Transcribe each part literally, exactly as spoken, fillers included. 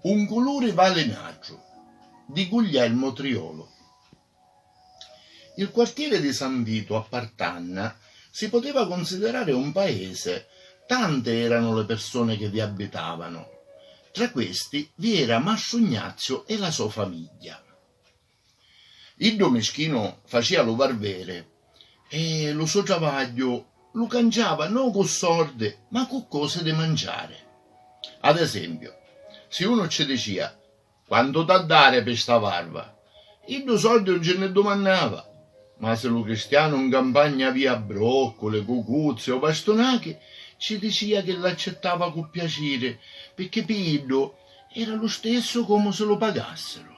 Un culuri vali n'atru, di Guglielmo Triolo. Il quartiere di San Vito a Partanna si poteva considerare un paese, tante erano le persone che vi abitavano. Tra questi vi era Mastru Ignazio e la so famiglia. Iddu mischinu facia lu varveri e lu so travagghiu lu canciava no cu sordi ma cu cosi di manciari. Ad esempiu, si unu ci dicia: "Quantu t'ha dari pi sta varva?", iddu sordi un ci nni dumannava, ma si lu cristianu in campagna avia brocculi, cucuzzi o pastunachi, ci dicia chi l'accittava cu piaciri, picchì pi iddu era lu stessu comu si lu pagassiru.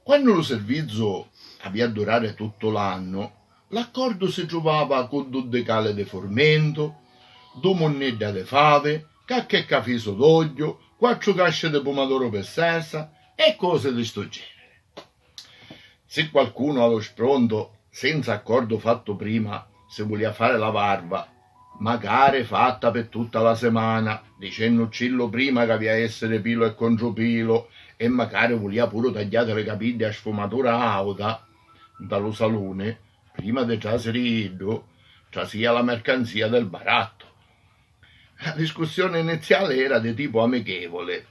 Quannu lu sirvizzu avia a durari tuttu l'annu, l'accordu si truvava cu du dicali di furmentu, du munnedda di favi, cacchi cafisu d'ogghiu, quattru casci di pumadoru pi sesa e cosi di stu geniri. Si qualcunu a lu sprontu, senza accordu fattu prima, si vulia fari la varva, macari fatta pi tutta la simana, dicennuccillu prima ca avia essiri pilu e contrupilo, e macari vulia puru tagghiati li capiddi a sfumatura auta, nta lu saluni, prima di trasiri iddu, trasia la mercanzia del barattu. La discussione iniziale era di tipo amichevole.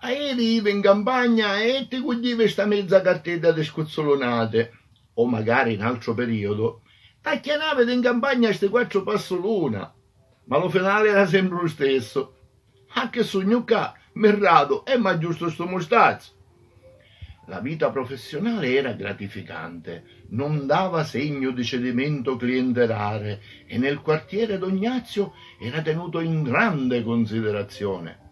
Aieri ivi in campagna e ti cugghivi sta mezza cartedda di scuzzulunati, o macari in altru periodu, acchianavi di in campagna sti quattru passuluna, ma lu finali era sempri lu stessu. "Ah, chi sugnu ccà, mirratu, e m'aggiustu stu mustazzu!" La vita professionale era gratificante, non dava segno di cedimento clientelare e nel quartiere don Ignazio era tenuto in grande considerazione.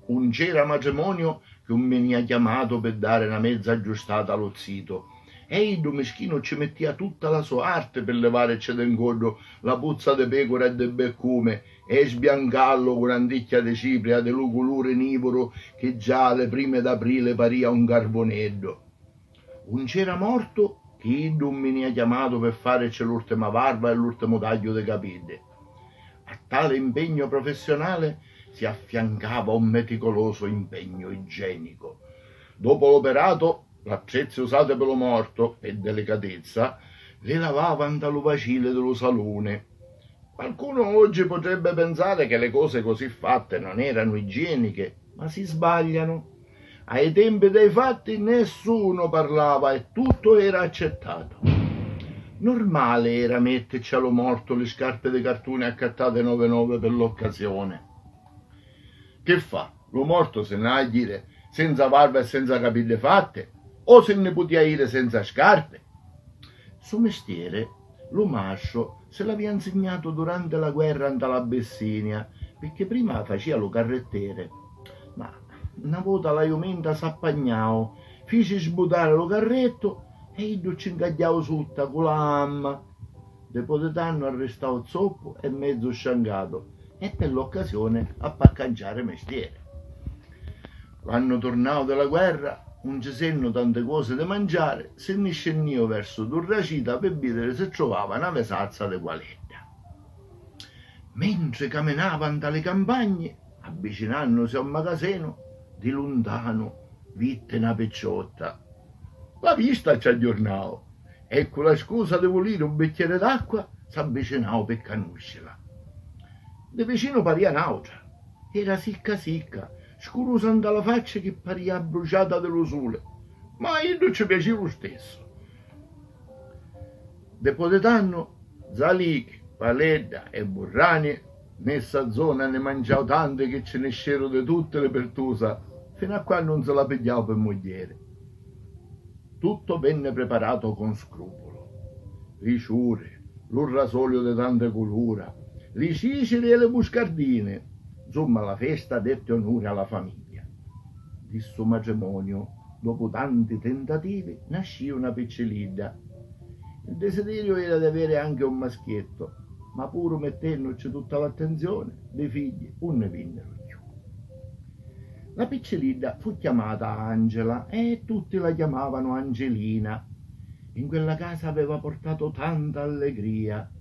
Un c'era matrimonio chi un venìa chiamatu pi dari na mezza aggiustata a lu zitu, e iddu mischinu ci mittia tutta la so arti pi livarici di ncoddu la puzza di pecura e di beccumi e sbiancarlu cu na nticchia di cipria di lu culuri nivuru chi già a li primi d'aprili paria un carvuneddu. Un c'era mortu chi iddu un vinìa chiamatu pi fàrici l'ùrtima varva e l'ùrtimu tagghiu di capiddi. A tali impegnu professionali si affiancava un meticolosu impegnu igiènicu. Dopu l'operatu, l'attrezzi usati pi lu mortu, pi delicatizza, li lavava nta lu vacili di lu saluni. Qualcuno oggi potrebbe pensare che le cose così fatte non erano igieniche, ma si sbagliano. Ai tempi dei fatti nessuno parlava e tutto era accettato. Normale era metterci a lu mortu li scarpi di cartuni accattate nove nove per l'occasione. Che fa? Lu mortu si nn'ha a jiri senza varva e senza capiddi fatti? O si nni putia jiri senza scarpi? Ssu mistieri lu mastru si l'avia nsignatu durante la guerra nta l'Abissinia, picchì prima facia lu carritteri. Ma na vota la jumenta s'appagnau, fici sbutari lu carrettu e iddu ci ncagghiau sutta cu la amma. Dipoi di tannu arristau zoppu e mezu sciancatu e pi l'occasioni appi a canciari mistieri. Quannu turnau di la guerra, 'un ci sennu tanti cosi di manciari, si nni scinnìu versu Durracita pi vidiri si truvava na visazza di qualidda. Mentri caminava nta li campagni, avvicinannusi a un macasinu, di luntanu vitti na picciotta. La vista ci agghiurnau e cu la scusa di vuliri un bicchieri d'acqua s'avvicinau pi canuscila. Di vicinu paria n'autra. Era sicca sicca, scurusa nta la facci chi paria abbruciata di lu suli, ma a iddu ci piacìu lu stessu. Dipoi di tannu, zalichi, paledda e burrani, nni ssa zona nni manciau tanti chi ci nisceru di tutti li pirtusa, finu a quannu 'un si la pigghiau pi mugghieri. Tutto venne preparato con scrupolo. Li ciuri, lu rasoliu di tanti culura, li ciciri e li muscardini, nsumma la festa detti onuri a la famiglia. Di ssu matrimoniu, dopu tanti tentativi, nascìu na piccilidda. Il desideriu era di aviri anche un maschiettu, ma puru mettennuci tutta l'attenzioni, li figghi 'un nni vinniru cchiù. La piccilidda fu chiamata Angela e tutti la chiamavanu Angelina. In quella casa aveva portato tanta allegria.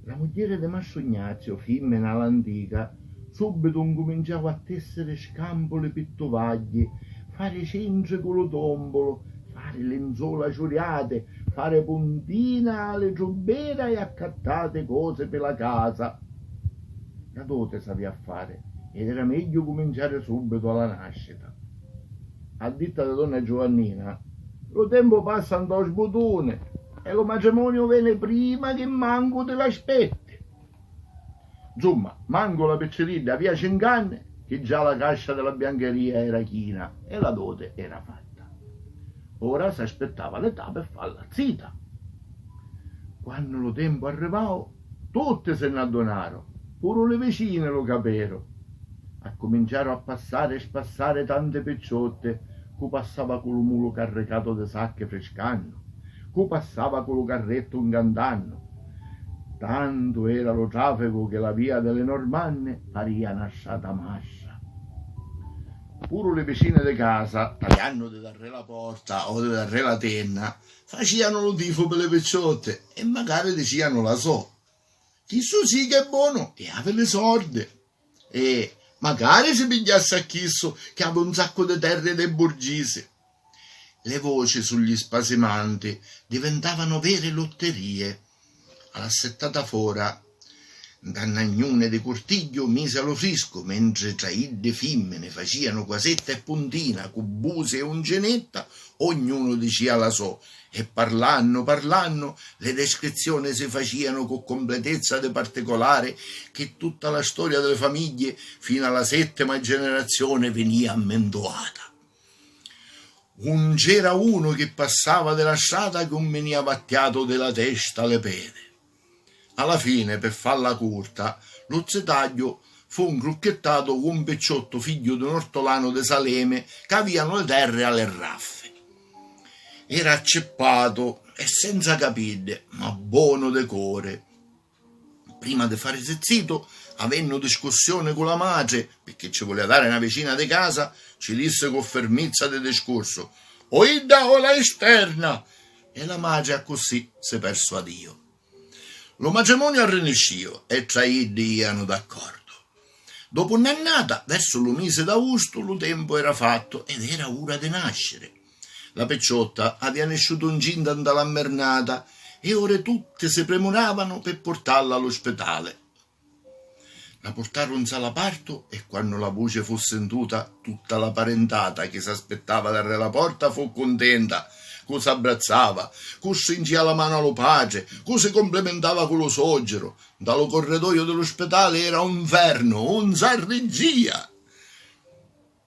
La mugghieri di Mastru Ignazio, fimmina a l'antica, Subitu ncuminciau a tessiri scampuli pi tuvagghi, fari cintri cu lu tombulu, fari linzola ciuriati, fari puntina a li trubbera e accattati cosi pi la casa. La doti s'avia a fari ed era megghiu cuminciari subitu a la nascita. A ditta di donna Giuvannina, lu tempu passa ntô sbutuni e lu matrimoniu veni prima chi mancu ti l'aspetti. Nzumma, mancu la picciridda avia cinc'anni chi già la cascia di la biancheria era china e la doti era fatta. Ora s'aspittava l'età pi falla zita. Quannu lu tempu arrivau, tutti si nn'addunaru, puru li vicini lu caperu. Accuminciaru a passari e spassari tanti picciotti, cu passava cu lu mulu carricatu di sacchi friscannu, cu passava cu lu carrettu ncantannu. Tantu era lu tràficu chi la via di li Normanni paria na strata mastra. Puru li vicini di casa, taliannu di darrè la porta o di darrè la tenna, facìanu lu tifu pi li picciotti e macari dicìanu la so. Chissu sì ch'è bonu e havi li sordi. E macari si pigghiassi a chissu chi havi un saccu di terri dei burgisi. Le voci sugli spasimanti diventavano vere lotterie. A la settata fora, nta na gnuni di curtigghiu misi a lu friscu, mentri tra iddi fimmini facìanu quasetta e puntina, cu busi e uncinetta, ognunu dicìa la so, e parlannu, parlannu, li descrizzioni si facìanu cu completezza di particolari chi tutta la storia di li famigghi, finu a la settima generazioni, vinìa ammintuata. Un c'era unu chi passava di la strata chi un vinìa vattiatu di la testa a li pedi. A la fini, pi falla curta, lu zitagghiu fu ncrucchittatu cu un picciottu figghiu d'un ortolanu di Salemi ca avìanu li terri a li raffi. Era accippatu e senza capiddi, ma bonu di cori. Prima di farisi zitu, avennu discussioni cu la matri, picchì ci vulia dari na vicina di casa, ci dissi cu firmizza di discursu: "O idda o la esterna!" E la matri accussì si persuadìu. Lu matrimoniu arriniscìu e tra iddi ianu d'accordu. Dopu n'annata, versu lu misi d'austu, lu tempu era fattu ed era ura di nasciri. La picciotta avia nisciutu ncinta nta la mmirnata e ora tutti si primuravanu pi purtalla a lu spitali. La purtaru nza la partu e quannu la vuci fu sintuta, tutta la parintata chi s'aspittava darrè la porta fu cuntenta, cu s'abbrazzava, cu strincia la manu a lu patri, cu si cumplimintava cu lu soggiru. Nta lu curridoiu di lu spitali era un nfernu, un s'arriggia.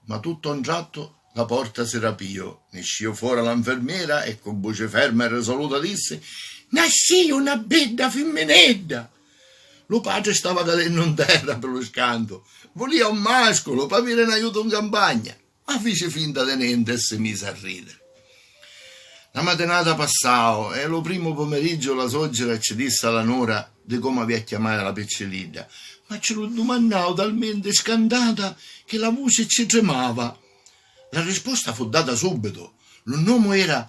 Ma tuttu a un trattu la porta si rapìu, niscìu fora la nfirmiera e cu vuci ferma e risoluta dissi: "Nascìu na bedda fimminedda!" Lu patri stava cadennu 'n terra pi lu scantu, vulia un masculu p'aviri n'aiutu 'n campagna, ma fici finta di nenti e si misi a ridiri. La matinata passau e lu primu pumiriggiu la soggira ci dissi a la nura di comu avia a chiamari la piccilidda, ma ci lu dumannau talmenti scantata chi la vuci ci trimava. La risposta fu data subitu. Lu nomu era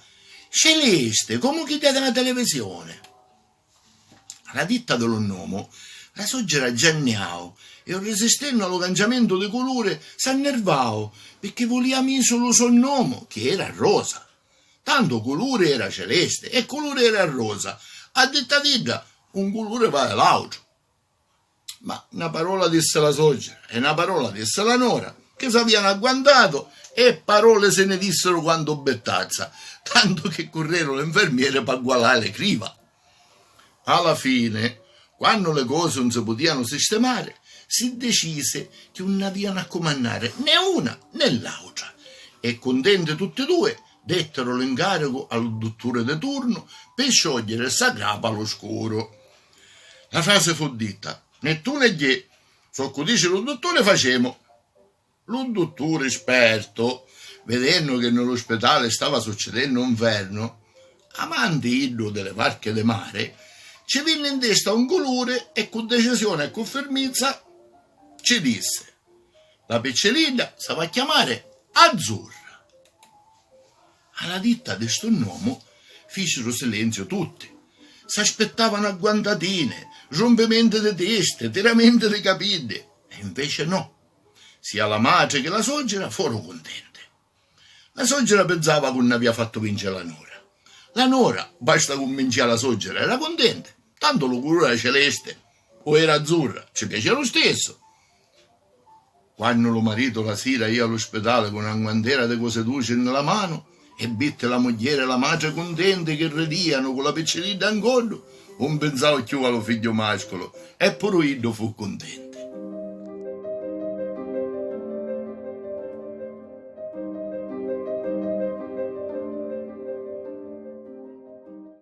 Celeste, comu chidda di la televisioni. A la ditta di lu nomu, la soggira gianniau e, 'un risistennu a lu canciamentu di culuri, s'annirvau, picchì vulia misu lu so nomu, chi era Rosa. Tantu culuri era celesti e culuri era rosa, a ditta d'idda, un culuri va e l'autru. Ma na parola dissi la soggira e na parola dissi la nora, chi s'avianu agguantatu e paroli si ni dissiru quantu bittazza, tantu chi curreru li nfirmieri p'aggualai li criva. A la fini, quannu li cosi 'un si putianu sistimari, si dicisi chi 'un avianu a cumannari né una né l'autra, e cuntenti tutti dui, dettiru l'incaricu a lu dutturi di turnu pi sciogghieri ssa crapa a lu scuru. La frasi fu ditta: "Né tu né jè, soccu dici lu dutturi facemu." Lu dutturi spertu, vidennu chi nni lu spitali stava succidennu un nfernu, amanti iddu di li varchi di mari, ci vinni 'n testa un culuri e cu decisioni e cu firmizza ci dissi: "La piccilidda s'avi a chiamari Azzurra." A la ditta di stu nomu ficiru silenziu tutti. S'aspittavanu agguantatini, rumpimenti di testi, tiramenti di capiddi. E invece no, sia la matri chi la sòggira foru cuntenti. La sòggira pinsava cu nn'avìa fattu vinci la nora. La nora, basta cu mmincià la sòggira, era cuntenti, tantu lu culuri era celesti o era azzurra, ci piacìa lu stissu. Quannu lu maritu la sira ija a lu spitali cu na nguantera di cosi duci nni la manu e vitti la mugghieri e la matri cuntenti chi ridìanu cu la picciridda 'n coddu, 'un pinsau cchiù a lu figghiu màsculu e puru iddu fu cuntenti.